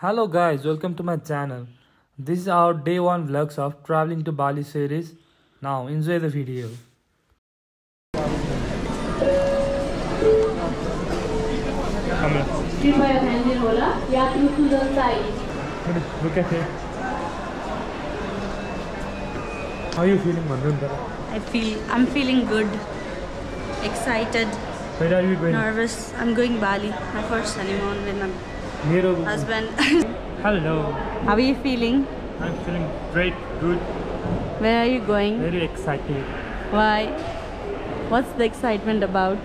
Hello guys, welcome to my channel. This is our day 1 vlogs of traveling to Bali series. Now enjoy the video. Look at it. How are you feeling, Mandunda? I'm feeling good, excited, Where are you going? nervous. I'm going Bali, my first honeymoon with my husband. Hello. How are you feeling? I'm feeling great, good, Where are you going? very excited Why? What's the excitement about?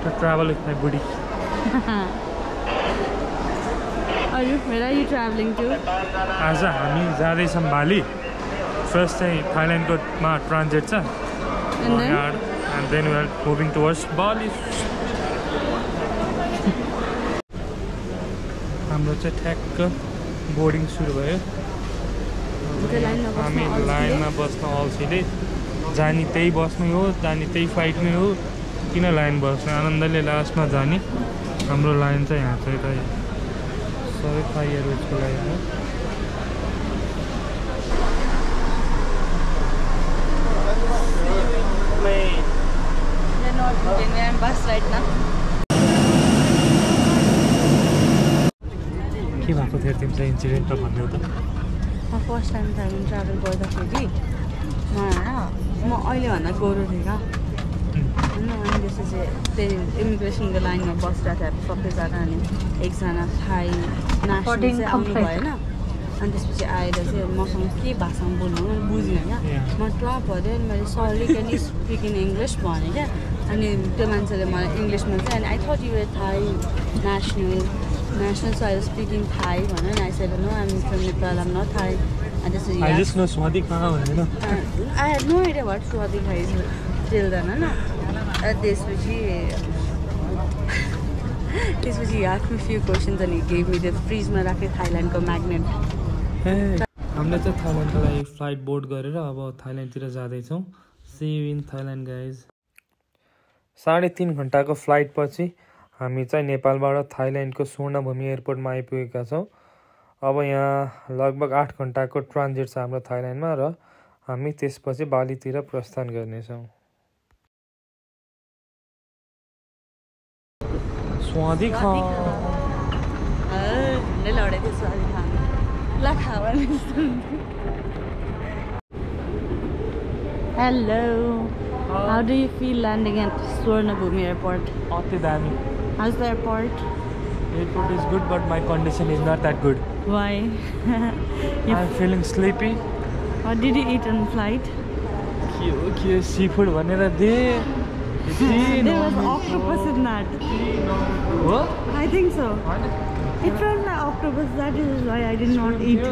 to travel with my buddy. Where are you traveling to? आज हामी जाँदैछौँ बाली. First चाहिँ थाइल्यान्डको transit छ. And then we are moving towards Bali. हाम्रो चाहिँ ठ्याक्क boarding सुरु भयो. हामी लाइनमा बस्न अल्छीले जानी त्यही बस्नु हो, जानी त्यही फ्लाइटमै हो, किन लाइन बस्नु, आनन्दले लास्टमा जाने. हाम्रो लाइन चाहिँ यहाँ चाहिँ त सबै थाईहरूको लाइन हो. We're not in bus right now. के भएको थियो तिमीलाई इन्सिडेन्ट त भन्नु त. म फर्स्ट टाइम थाइल्यान्ड ट्राभल गर्दाखेरि म अहिलेभन्दा गोरो थिएँ क्या होइन. अनि त्यसपछि त्यही इमिग्रेसनको लाइनमा बसिरहेको थियो सबैजना. अनि एकजना थाई नेसनल चाहिँ आउनु भएन. अनि त्यसपछि आएर चाहिँ मसँग के भाषामा बोल्नु मैले बुझिनँ क्या. म ट्रप भएँ अनि मैले sorry can you speak in English भनेँ क्या. अनि त्यो मान्छेले मलाई इङ्ग्लिसमा चाहिँ अनि I thought you were Thai national, so I was speaking Thai, and I said, no, I'm from Nepal, I'm not Thai. And this is, I just know Swadik kaha bhanne na. I had no idea what Swadik is till then, no. This was he asked me a few questions and he gave me the freeze ma rakhe Thailand ko magnet. हामीले चाहिँ थाइल्यान्डको लागि flight board गरेर अब थाइल्यान्डतिर जाँदैछौँ. See you in Thailand guys. 3.5 घन्टाको flight पछि हामी चाहिँ नेपालबाट थाइल्यान्डको स्वर्णभूमि एयरपोर्टमा आइपुगेका छौँ. अब यहाँ लगभग 8 घन्टाको ट्रान्जिट छ हाम्रो थाइल्यान्डमा र हामी त्यसपछि बालीतिर प्रस्थान गर्नेछौँ. स्वादी खा Hello. How do you feel landing at Swarnabhumi Airport? अति दामी. How's the airport? Airport is good, but my condition is not that good. Why? I'm feeling sleepy. What did you eat on flight? के seafood भनेर they. There was octopus in that. What? I think so. It felt like octopus. That is why I did not eat.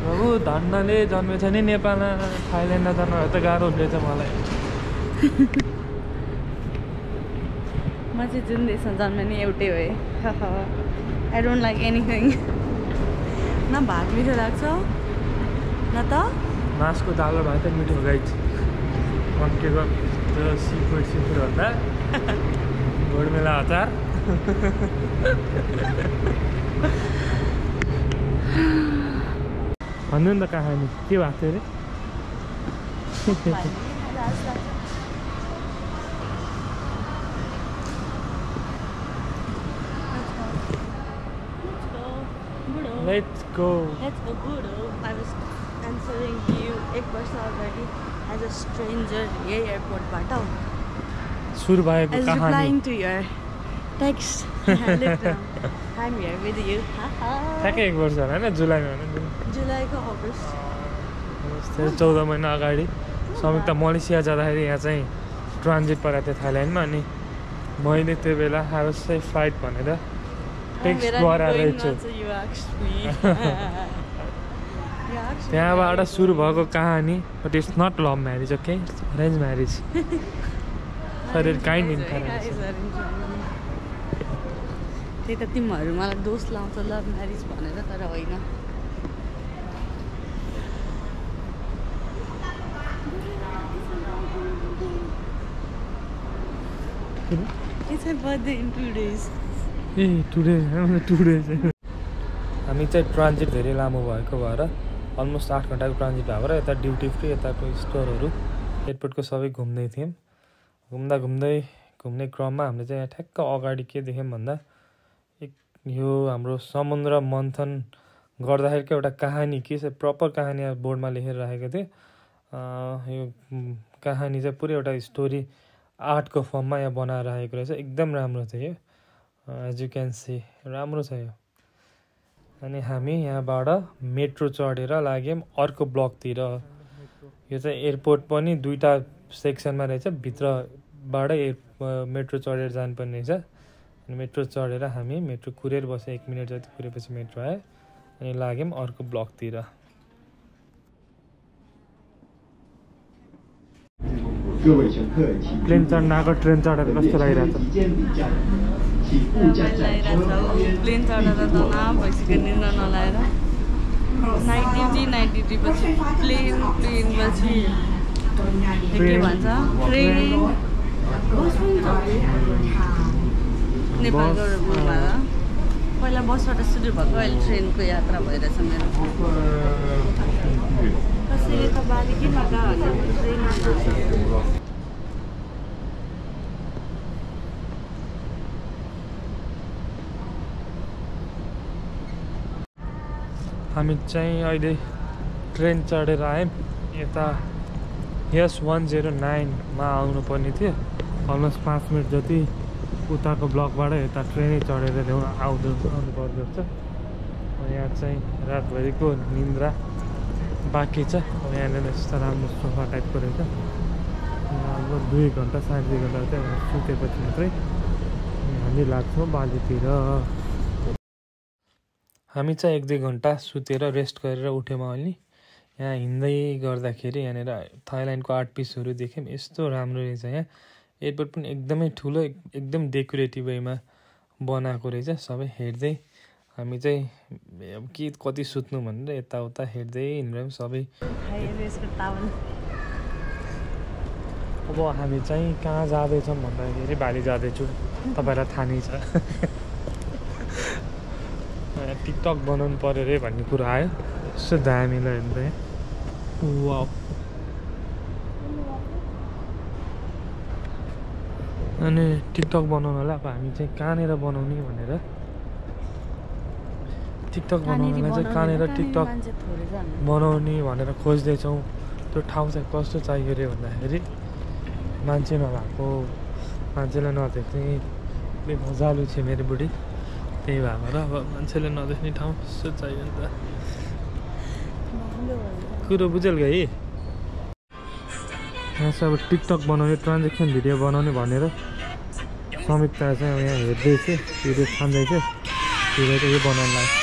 हो धन्नले जन्मेछ नि नेपालमा. थाइल्यान्डमा जन्म त गाह्रो हुँदैछ मलाई. म चाहिँ जुन देशमा जन्मे नि एउटै हो. I don't like anything. न भात मिठो लाग्छ न त मासको दाल र भात मिठो गाइज. मन्केको त्यो सिफुड भन्दा गोडमेला अचार. भन्नु नि त कहानी के भएको थियो अरे. Let's go. Let's go, Guru. I was answering you 1 वर्ष already as a stranger यही एयरपोर्टबाट. सुरु भएको As कहानी. replying to your text. Look now. I'm here with you. ठ्याक्कै 1 वर्ष होला होइन. जुलाईमा होइन. जुलाईको अगस्त. 14 महिना अगाडि संयुक्त मलेसिया जाँदाखेरि यहाँ चाहिँ ट्रान्जिट परेको थियो थाइल्यान्डमा. अनि मैले त्यो बेला हाउसै फ्लाइट भनेर टेक्स्ट गराएको छु. त्यहाँबाट सुरु भएको कहानी. But it's not love marriage. Okay, arrange marriage. For kind information. त्यही त तिमीहरू मलाई दोष लाउँछ लभ म्यारिज भनेर, तर होइन. It's her birthday in 2 days. A today हामी चाहिँ ट्रान्जिट धेरै लामो भएको भएर अलमोस्ट 8 घन्टाको ट्रान्जिट भएर यता ड्युटी फ्री यताको स्टोरहरू एयरपोर्टको सबै घुम्दै थियौँ। घुम्ने क्रममा हामीले चाहिँ यहाँ ठ्याक्क अगाडि के देख्यौँ भन्दा यो हाम्रो समुद्र मन्थन गर्दाखेरिको एउटा कहानी के छ प्रपर कहानी बोर्डमा लेखेर राखेको थिएँ। यो कहानी चाहिँ पुरै एउटा स्टोरी आर्टको फर्ममा यहाँ बनाएर राखेको रहेछ। एकदम राम्रो थियो यो, एज यु क्यान सी राम्रो छ यो। अनि हामी यहाँबाट मेट्रो चढेर लाग्यौँ अर्को ब्लकतिर। यो चाहिँ एयरपोर्ट पनि 2टा सेक्सनमा रहेछ, भित्रबाट मेट्रो चढेर जानुपर्ने रहेछ। अनि मेट्रो चढेर हामी मेट्रो कुरेर बस्यो, 1 मिनट जति कुरेपछि मेट्रो आयो। अनि लाग्यौँ अर्को ब्लकतिर। प्लेन चढ्न आएको ट्रेन चढेर कस्तो लागिरहेछ? प्लेन चढेर त भइसक्यो निन्द्रा नलाएर। नाइट ड्युटी पछि प्लेन पछि के भन्छ ट्रेन बस पनि छ। नेपालको पहिला बसबाट सुरु भएको, अहिले ट्रेनको यात्रा भइरहेछ मेरो। कसैले त बालिकीमा गयो भने ट्रेनमा हामी चाहिँ अहिले ट्रेन चढेर आयौँ। यता S109मा आउनुपर्ने थियो। अलमोस्ट 5 मिनट जति उताको ब्लकबाट यता ट्रेनै चढेर आउनु पर्दो रहेछ। यहाँ चाहिँ रातभरिको निन्द्रा बाँकी छ। यहाँनिर यस्तो राम्रो सोफा टाइपको रहेछ। अब 2 घन्टा 2.5 घन्टा चाहिँ सुतेपछि मात्रै हामी लाग्छौँ बालीतिर। हामी चाहिँ 1-2 घन्टा सुतेर रेस्ट गरेर उठ्यौँ अहिले। यहाँ हिँड्दै गर्दाखेरि यहाँनिर थाइल्यान्डको आर्ट पिसहरू देख्यौँ। यस्तो राम्रो रहेछ। यहाँ एयरपोर्ट पनि एकदमै ठुलो, एकदम डेकोरेटिभ वेमा बनाएको रहेछ। सबै हेर्दै हामी चाहिँ के कति सुत्नु भनेर यताउता हेर्दै हिँड्यौँ सबै। अब हामी चाहिँ कहाँ जाँदैछौँ भन्दाखेरि बाली जाँदैछु, तपाईँलाई थाहा नै छ। टिकटक बनाउनु पऱ्यो अरे भन्ने कुरा आयो। यस्तो दामीलाई हेर्दै वाउ। अनि टिकटक बनाउनलाई अब हामी चाहिँ कहाँनिर बनाउने भनेर टिकटक बनाउनलाई चाहिँ कहाँनिर टिकटक बनाउने भनेर खोज्दैछौँ। त्यो ठाउँ चाहिँ कस्तो चाहियो अरे भन्दाखेरि मान्छे नभएको, मान्छेलाई नदेख्ने मजालु छ मेरो बुढी, त्यही भएर अब मान्छेले नदेख्ने ठाउँ यस्तो चाहियो नि त। कुरो बुझेल गई। यहाँ चाहिँ अब टिकटक बनाउने, ट्रान्जेक्सन भिडियो बनाउने भनेर समीक्षा चाहिँ अब यहाँ हेर्दैछ, भिडियो छान्दैछ। भिडियो चाहिँ यो बनाउनु लाग्छ।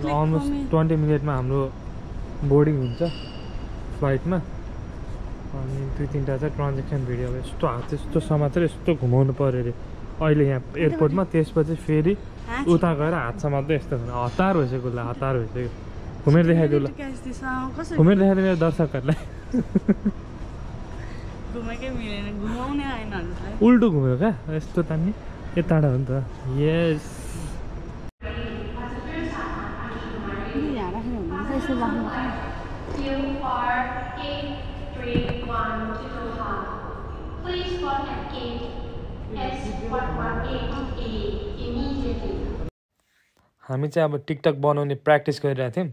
अलमोस्ट 20 मिनटमा हाम्रो बोर्डिङ हुन्छ फ्लाइटमा। अनि 2-3टा चाहिँ ट्रान्जेक्सन भिडियो यस्तो हात यस्तो समातेर यस्तो घुमाउनु पऱ्यो अरे अहिले यहाँ एयरपोर्टमा। त्यसपछि फेरि उता गएर हात समात्दै यस्तो हतार भइसक्यो। ल हतार भइसक्यो। घुमेर देखाइदियो, ल घुमेर देखाइदियो मेरो दर्शकहरूलाई। उल्टो घुम्यो क्या यस्तो तान्ने, यताबाट हो नि त। यस हामी चाहिँ अब टिकटक बनाउने प्र्याक्टिस गरिरहेको थियौँ।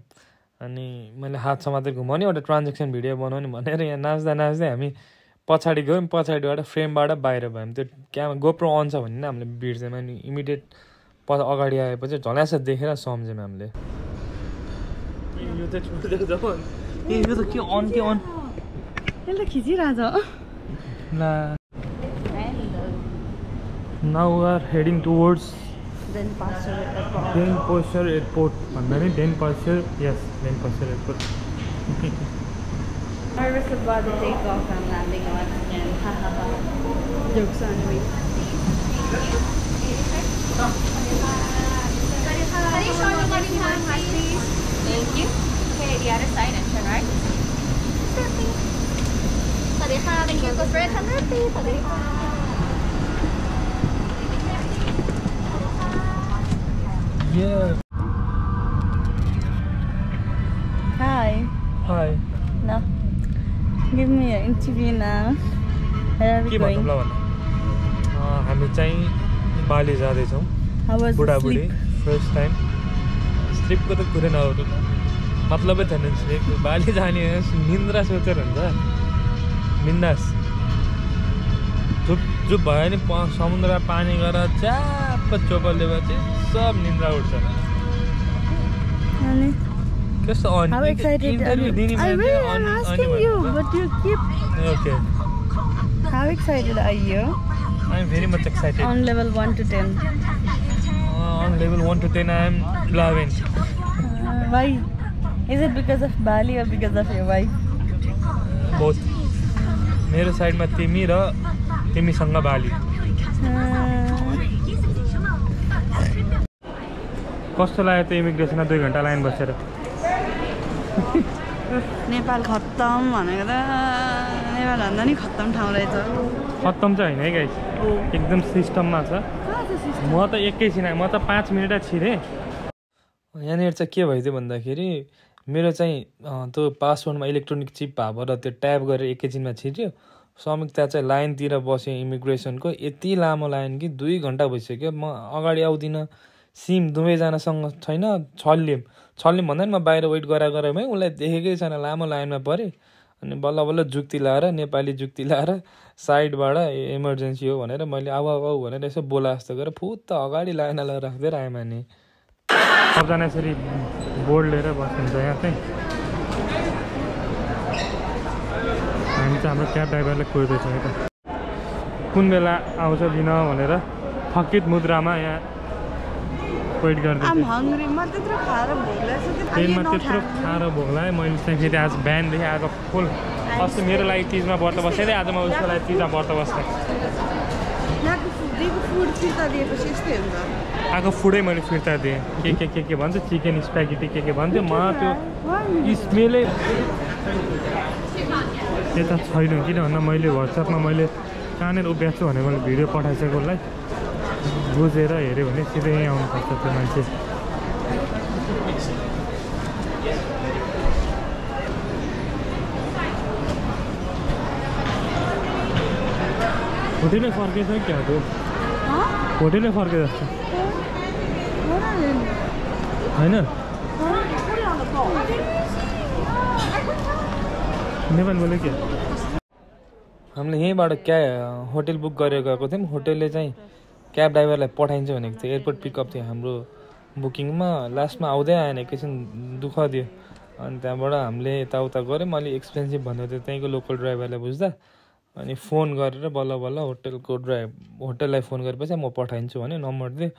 अनि मैले हात समातेर घुमाउने एउटा ट्रान्जेक्सन भिडियो बनाउने भनेर यहाँ नाच्दा हामी पछाडि गयौँ। पछाडिबाट फ्रेमबाट बाहिर भयौँ। त्यो क्यामेरा गोप्रो अन छ भने हामीले बिर्स्यौँ। अनि इमिडिएट अगाडि आएपछि झल्यास देखेर सम्झ्यौँ हामीले। यो त के अन के on खिचिरहेछ। Now we are heading towards Denpasar Airport. Denpasar, yes, Denpasar Airport. Nervous about the takeoff and landing once again. Jokes on me. Thank you. Okay, the other side and turn right. Thank you. Go for it. Yeah. Hi. Hi. No. Give me an interview now. Where are we के going? भन्नुला भन्नु हामी चाहिँ बाली जाँदैछौँ How was the बुढाबुढी sleep? First time स्लिपको त कुरै नआउनु मतलबै छैन स्लिप बाली जाने निन्द्रा सोचेर हुन्छ बिन्दास चुप चुप भयो नि समुद्र पानी गएर च्याप्प चोपल्यो चाहिँ सब निन्द्रा उठ्छ Honey, कस्तो how excited are you? I really am asking you, but you keep... Okay. How excited are you? I am very much excited. On level 1 to 10. On level 1 to 10 I am 11. Why? Is it because of Bali or because of your wife? Both. मेरो साइडमा तिमी र तिमीसँग बाली कस्तो लाग्यो त्यो इमिग्रेसनमा 2 घण्टा लाइन बसेर नेपाल खत्तम भनेको त नेपाल भन्दा नि खत्तम ठाउँ रहेछ खत्तम चाहिँ होइन है गाइस एकदम सिस्टममा छ म त एकैछिन म त 5 मिनेट छिरेँ यहाँनिर चाहिँ के भइदियो भन्दाखेरि मेरो चाहिँ त्यो पासपोर्टमा इलेक्ट्रोनिक चिप भएको र त्यो ट्याप गरेर एकैछिनमा छिर्यो समिक त्यहाँ चाहिँ लाइनतिर बस्यो इमिग्रेसनको यति लामो लाइन कि 2 घण्टा भइसक्यो म अगाडि आउँदिनँ सिम दुवैजनासँग छैन छल्लिम भन्दा नि म बाहिर वेट गराएमै उसलाई देखेकै छैन लामो लाइनमा परेँ अनि बल्ल बल्ल जुक्ति लाएर नेपाली जुक्ति लाएर साइडबाट इमर्जेन्सी हो भनेर मैले आऊ भनेर यसो बोला जस्तो गरेर फुत्त अगाडि लाइन लगाएर राख्दै आएँ माने सबजना यसरी बोर्ड लिएर बस्नुहुन्छ यहाँ चाहिँ हामी चाहिँ हाम्रो क्याब ड्राइभरलाई कुर्दैछौँ है त कुन बेला आउँछ दिन भनेर थकित मुद्रामा यहाँ वेट गर्दै I'm hungry. म त्यत्रो खाएर भोक लाग्छ ट्रेनमा त्यत्रो खाएर भोक लाग्यो मैले चाहिँ फेरि आज बिहानदेखि आज फुल अस्ति मेरो लागि चिजमा व्रत बसेँ आज म उसको लागि चिजमा व्रत बस्ने यहाँको फुड फिर्ता दिएपछि यस्तै हुन्छ आएको फुडै मैले फिर्ता दिएँ के भन्छ चिकन स्प्यागेटी के भन्थ्यो म त्यो स्मेलै यता छैन किन भन्दा मैले वाट्सएपमा मैले कहाँनिर उभ्याएको छु भनेर मैले भिडियो पठाइसकेको उसलाई बुझेर हेऱ्यो भने सिधै यहीँ आउनुपर्छ त्यो मान्छे होटेलै फर्केछ क्या त्यो होटेलै फर्के जस्तो होइन नेपाल बोल्यो क्या हामीले यहीँबाट क्या होटेल बुक गरेर गएको थियौँ होटेलले चाहिँ क्याब ड्राइभरलाई पठाइन्छ भनेको थियो एयरपोर्ट पिकअप थियो हाम्रो बुकिङमा लास्टमा आउँदै आएन एकैछिन दुःख दियो अनि त्यहाँबाट हामीले यताउता गऱ्यौँ अलि एक्सपेन्सिभ भन्दै थियो त्यहीँको लोकल ड्राइभरलाई बुझ्दा अनि फोन गरेर बल्ल बल्ल होटेललाई फोन गरेपछि म पठाइदिन्छु भने नम्बर दिएँ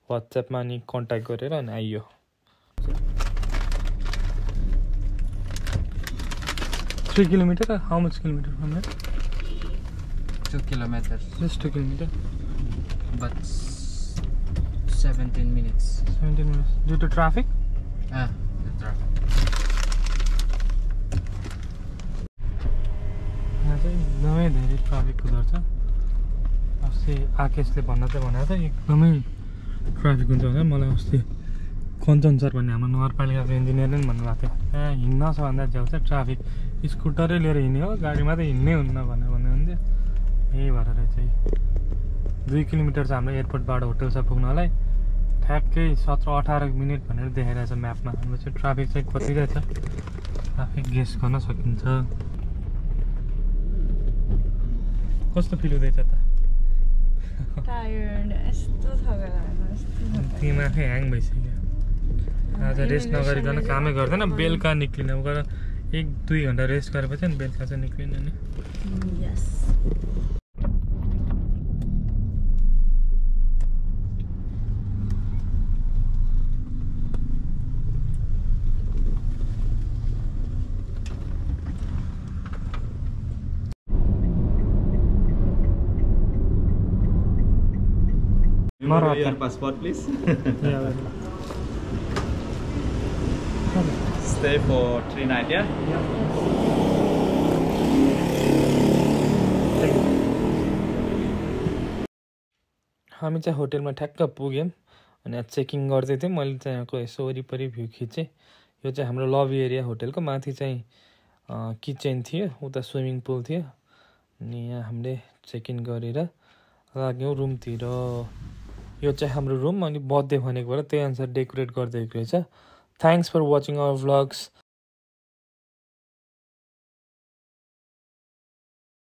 वाट्सएपमा अनि कन्ट्याक्ट गरेर अनि आइयो 3 kilometers? How much kilometers from here? 2 kilometers. Just 2 kilometers. But 17 minutes. 17 minutes. Due to traffic? The traffic. यहाँ चाहिँ एकदमै धेरै ट्राफिक कुदर्छ अस्ति आकेशले भन्दा चाहिँ भनेको त एकदमै ट्राफिक हुन्छ भनेर मलाई अस्ति कञ्चन सर भन्ने हाम्रो नगरपालिकाको इन्जिनियरले पनि भन्नुभएको थियो यहाँ हिँड्न सबभन्दा झ्याउ चाहिँ ट्राफिक स्कुटरै लिएर हिँड्ने हो गाडीमा त हिँड्नै हुन्न भनेर भन्नुहुन्थ्यो यही भएर रहेछ 2 किलोमिटर छ हाम्रो एयरपोर्टबाट होटेलसम्म पुग्नलाई ठ्याक्कै 17-18 मिनट भनेर देखाइरहेछ म्यापमा हाम्रो चाहिँ ट्राफिक चाहिँ कति रहेछ ट्राफिक गेस गर्न सकिन्छ कस्तो फिल हुँदैछ त दिमागै ह्याङ भइसक्यो आज रेस्ट नगरिकन कामै गर्दैन बेलुका निक्लिन गएर 1-2 घन्टा रेस्ट गरेपछि अनि बेलुका चाहिँ निक्लिन नि Your passport, please. Yeah. Stay for 3 nights, yeah? हामी चाहिँ होटेलमा ठ्याक्क पुग्यौँ अनि चेकिङ गर्दै थियौँ। मैले चाहिँ यहाँको यसो वरिपरि भ्यू खिचेँ। यो चाहिँ हाम्रो लबी एरिया होटेलको माथि चाहिँ किचन थियो, उता स्विमिङ पुल थियो। अनि यहाँ हामीले चेक इन गरेर लाग्यौँ रुमतिर। यो चाहिँ हाम्रो रुम अनि बर्थडे भनेको भएर त्यही अनुसार डेकोरेट गरिदिएको रहेछ। Thanks for watching our vlogs.